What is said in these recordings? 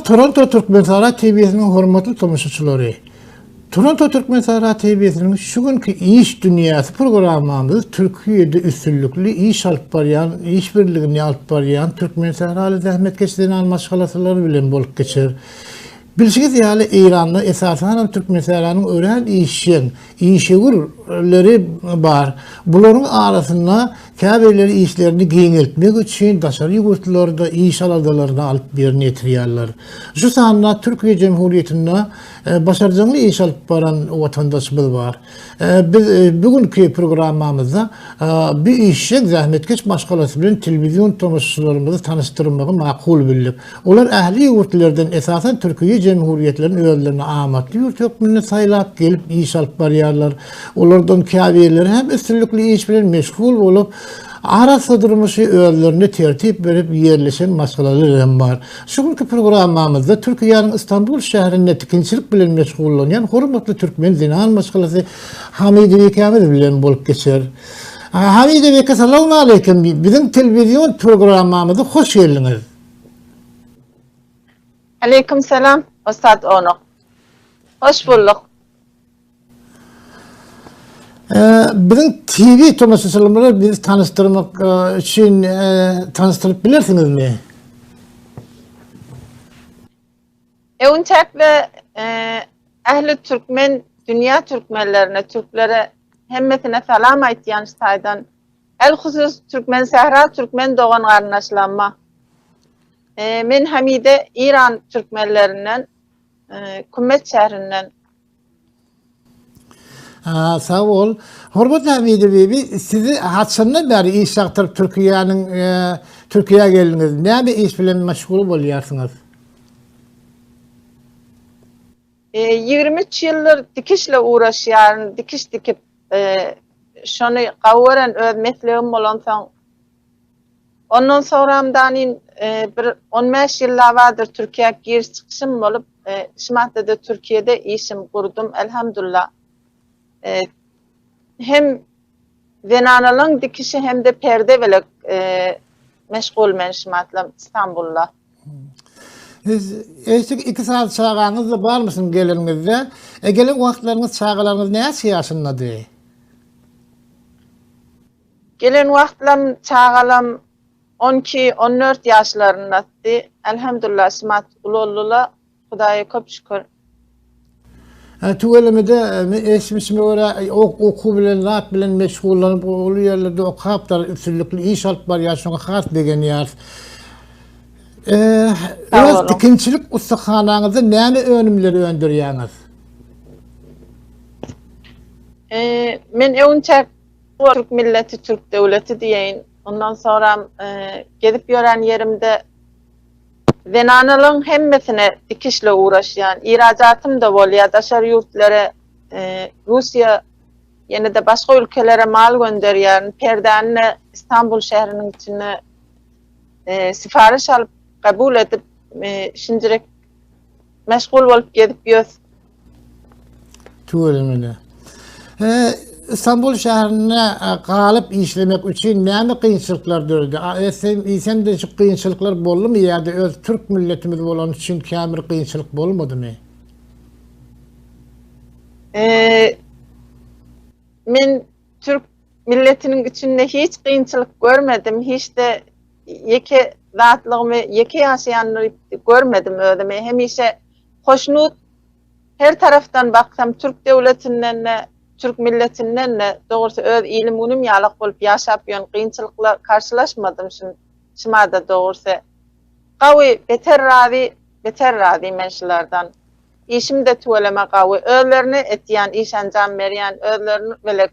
Toronto Türkmensähra TW-siniň hormatly tomaşaçylary! Toronto Türkmensähra TW-siniň şu günki Iş dünýäsi programmamyz Türkiýede üstünlikli iş alyp barýan, iş birligini alyp barýan türkmensähraly zähmetkeş zenan maşgalasalary bilen bolup geçer. Bilşiňiz ýaly, Eýranda, esasanam Türkmensähranyň örän işjeň, işewürleri bar. Bularyň arasynda käbirleri işlerini giňeltmek üçin daşary ýurtlarda iş aladalaryny alyp ýerine ýetirýärler. Şu sanda Türkiýe Jemhuriýetinde başarjaňly iş alyp baran watandaşymyz bar. Biz bu günki programmamyzda bu işjeň zähmetkeş maşgalasy bilen telewizion tomaşaçylarymyzy tanyşdyrmagy makul bildik. Olar ähli ýurtlardan, esasan Türkiýe Jemhuriýetlerini özlerine amatly ýurt hökmünde saýlap, gelip iş alyp barýarlar. Olardan käbirleri hem üstünlikli iş bilen meşgul bolup, arassa durmuşy özlerine tertip berip ýerleşen maşgalalar hem bar. Şu günki programmamyzda Türkiýäniň Istanbul şäherinde tikinçilik bilen meşgullanýan hormatly türkmen zenan maşgalasy Hamide Bekämiz bilen bolup geçer. Hamide Beke salowmaleýkim! Biziň telewizion programmamyza hoş geldiňiz! Aleýkum salam Ussat Onuk. Hoş bulduk. Biziň TV tomaşaçylarymyza bizi tanyşdyrmak üçin tanyşdyryp bilersiňizmi? Öňçäkle ähli türkmen dünýä türkmenlerine türklere hemmesine salam aýtýan şu taýdan. Elhusus Türkmensähra türkmen dogan garyndaşlamma. Men Hamide Iran türkmenlerinden Kümmet şährinden. Sag bol. Hormatly Hamide bibi, sizi haçandan bäri iş agtaryp Türkiýäniň Türkiýä geldiňiz? Näme iş bilen meşgul bolýarsyňyz? 23 ýyldyr dikişle uğraşýaryn, dikiş dikip, şony gawy gören öz meslegim bolansoň. Ondan soňram danin bir 15 ýyllap bardyr Türkiýä giriş çykyşym bolup, şu maddada Türkiýede işim gurdum, elhamdullah. Hem zenanalaň dikişi hem-de perde bile meşgul men şu matlam İstanbulda. Siz eşik iki sany çagaňyz da barmyşyn geleniňizde. E gelen wagtlaryňyz çagalaryňyz näçe ýaşyndady? Gelen wagtlam çagalam 12, 14 ýaşlaryndady. Elhamdulillah şumat ulaldyla. Hudaýa köp şükür. Tüwelemede eşitmişime görä okuw bilen zat bilen meşgullanyp uly ýerlerde okapdyr, üstünlikli iş alyp barýar, şoňa has begenýäris. Öz tikinçilik ussahanaňyzda näme önümleri öndürýäňiz? Men öňçä türk milleti, türk döwleti diýeýin. Ondan soňram gezip ýören ýerimde Zenanalaryň hemmesine dikişle ugraşýan. Irajatym-da bolýar, daşary ýurtlara, Russiýa, ýene-de başga ülkelere mal gönderýärin. Perdäni-de Istanbul şäheriniň içinde sifariş alyp, kabul edip, şinjirek Meşgul bolup gezip ýös. Tüwelemele. Istanbul şäherinde galyp işlemek üçin näme kynçylyklar döredi? Eýsem-de şu kynçylyklar boldumy ýa-da öz türk milletimiz bolany üçin käbir kynçylyk bolmadymy? Men türk milletiniň içinde hiç kynçylyk görmedim, hiç-de ýeke zatlygymy, ýeke ýaşaýandyr görmedim özümi. Hemişe hoşnut, her tarapdan baksam türk döwletinden-de, türk milletinden-de, dogrusy öz ilim-günüm ýalak bolup ýaşap ýörün, kynçylykla garşylaşmadym şumada dogrusy. Gawy, beter razy, beter razy men şulardan. Işim-de tüweleme gawy. Özlerine etýän, iş enjam berýän, özlerini bile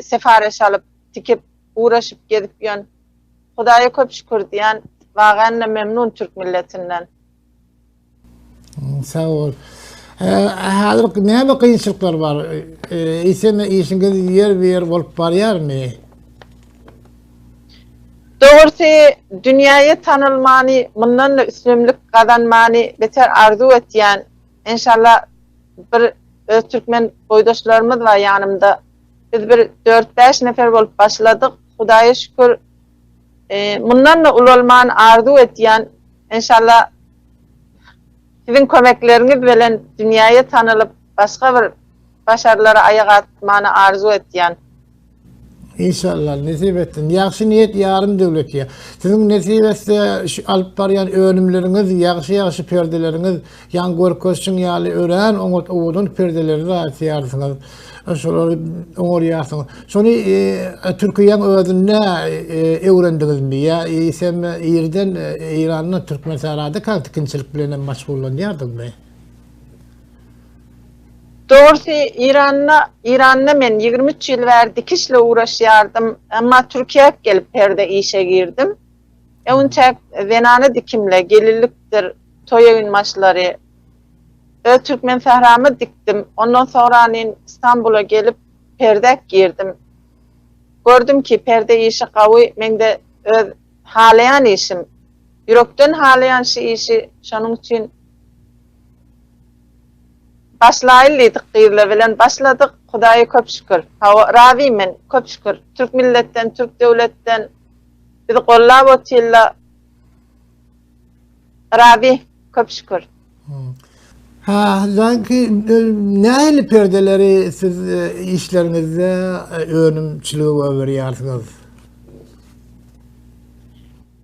sefareş alyp, tikip, uğraşyp gezip ýön. Hudaýa köp şükür diýän, wagan-da memnun türk milletinden. Sag bol. Häzir näme kynçylyklar bar? Eýsem işiňiz ýer-bir bolup barýarmy? Dogrusy, dünýäye tanylmany, mundan-da üstünlik gazanmany beter arzuw etýän. Enşalla bir öz türkmen boýdaşlarymyz bar ýanymda. Biz bir dört-bäş nefer bolup başladyk. Hudaýa şükür, mundan-da ulalmany arzuw etýän. Enşalla. Siziň kömekleriňiz bilen dünýäýe tanylyp başga bir başarlara aýak atmany arzuw etýän. Inşallah nesip etsin. Ýagşy niýet ýarym döwlet diýýär. Siziň nesip etse şu alyp barýan önümleriňiz, ýagşy-ýagşy perdeleriňiz, ýaňy görkezişiň ýaly örän oňat owadan perdeleri zatýarsyňyz. Şolary oňarýarsyňyz. Şony Türkiýäň özünde öwrendiňizmi ýa eýsem irden Eýranda Türkmensährada tikinçilik bilen hem maşgullanýardyňmy? Dogrusy, Iranda, Iranda men 23 ýyl bäri dikişle ugraşýardym, emma Türkiýä gelip perde işe girdim. Öňçäk zenana dikimle, gelinlikdir, toý eginbaşlary, öz türkmen sähramy dikdim. Ondan soňranin Stambula gelip perdä girdim. Gördüm ki, perde işi gawy, meň-de öz halaýan işim. Ýürekden halaýan şu işi, şonuň üçin Başlaýyl diýdik gyzlar bilen başladyk Hudaýa köp şükür. Hawa razy men köp şükür. Türk milletden türk döwletden bizi gollap otyrla razy köp şükür. Ha zanki nähili perdeleri siz işleriňizde önümçilige goýberýärsiňiz?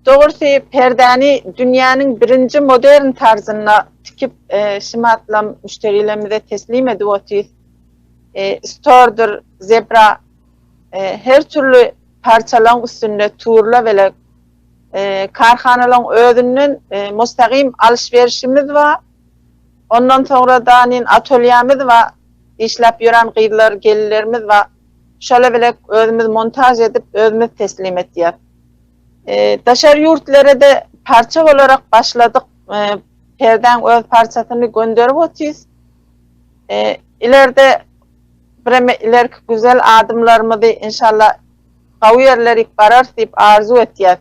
Dogrusy, perdäni dünýäniň birinji modern tarzynda tikip, şymatlam müşderilerimize teslim edip otyrys. Stordyr, zebra, her türli parçalaryň üstünde turla bele karhanalaryň özünden mustagym alyş-berişimiz bar. Ondan soňra danin atölýämiz bar, işläp ýören gyzlar, gelinlerimiz bar. Şola bile özümiz montaž edip, özümiz teslim etýäs. Daşary ýurtlara-da parça bolarak başladyk. Perdäň öz parçasyny gönderip otyrys. Ileride bireme ilerki güzel adymlarymyzy inşallah gawy ýerlerik bararys diýip arzuw etýäs.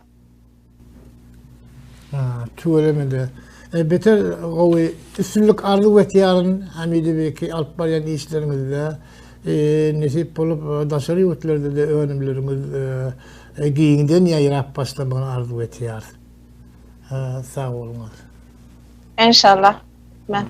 Tüwelemede. Beter gowy üstünlik arzuw etýärin Hamide beki alyp barýan işleriňizde. Nesip bolup daşary ýurtlarda-da önümleriňiz giňden ýaýrap başlamagyny arzuw etýäris. Sag boluňyz. Enşallah. Men.